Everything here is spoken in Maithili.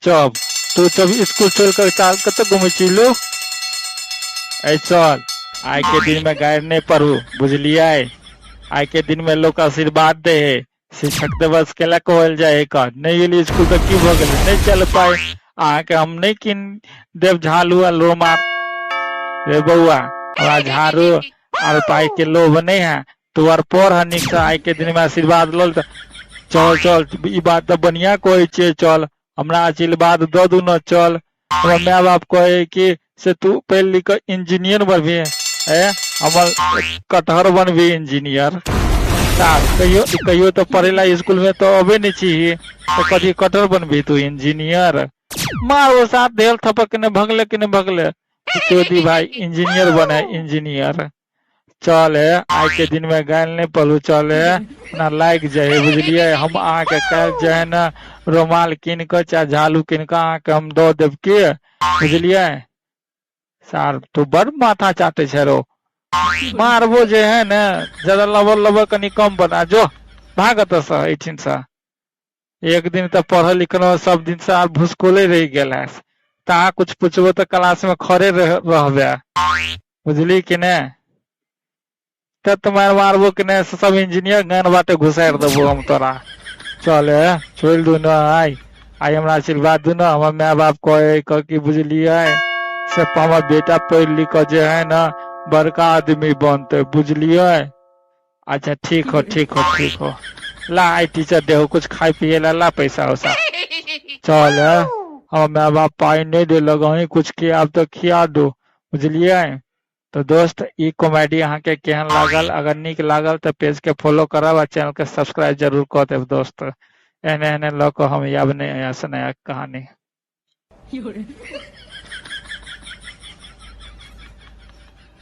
चब तू सब स्कूल छोड़ कर चाल कतऽ घुमै छी लो। ऐ चल, आइ के दिन में गारि नहि पढ़ू, बुझलियै? आइ के दिन में लोक आशीर्वाद दे है। शिक्षक दिवस केला कहल जाय है? कह नहि गेली स्कूल तऽ की भऽ गेलै? नहि चल पाइ अहाँके हम नहि कीन देब झालू आ लोमा। रे बौआ, हमरा झाड़ू आर पाइ के लोभ नहि है। तू आर पढ़ नीक से, आइ के दिन में आशीर्वाद लल तऽ चल। चल, ई बात तऽ बढ़िया कहै छियै। चल, हमरा आशीर्वाद दऽ दू ने। चल, हमर माय बाप कहै कि से तू पढ़ि लिख कऽ इंजीनियर बनबही, ए हमर कटहर बनबही इंजीनियर। सार कहियो कहियो तऽ पढ़े ला स्कूल में तऽ अबे नहि छी, तऽ कथी कटहर बनबही तू इंजीनियर? मार ओ साथ देल थपक ने भगले कि नहि भगले। चोदी भाई इंजीनियर बने इंजीनियर। चल हे, आइ के दिन में गायल नहि पढ़ू। चल हे, ना लागि जाइ है, बुझलियै? हम अहाँके काल्हि जे है ने रुमाल कीन कऽ चाहे झालू कीन कऽ अहाँके हम दऽ देब की, बुझलियै? सार तू बड़ माथा चाटे छै रो, मारबो जे है ने। ज्यादा लबर लबर कनि कम बना, जो भाग एतऽसँ एहिठिनसँ। एक दिन तऽ पढ़ल लिखल सब दिन से आब भुसकोले रहि गेल है। तऽ अहाँ कुछ पुछबो तऽ क्लास में खड़े रहबे, बुझली कि ने? तऽ तुम्हारे मारबो कि ने, सब इंजीनियर गान बाटे घुसारि देबो हम तोरा। चल हे, छोड़ि दू ने। आइ आइ हमरा आशीर्वाद दू ने। हमर माय बाप कहे कह कि, बुझलियै, से हमर बेटा पढ़ि लिख कऽ जे है ने बड़का आदमी बनतै, बुझलियै? अच्छा, ठीक हो, ठीक हो, ठीक हो। ला, आई टीचर डे हो, कुछ खाए पिए ला ला पैसा उसा। चल, हमर माय बाप पाइ नहि देलक, अहीं कुछ खियाब तऽ खिया दू, बुझलियै? तऽ दोस्त, ई कॉमेडी अहाँके केहन लागल? अगर नीक लागल तऽ पेज के फॉलो करब आ चैनल के सब्सक्राइब जरूर कऽ देब दोस्त। एहने एहने लऽ कऽ हम आयब नया से नया कहानी। 有人。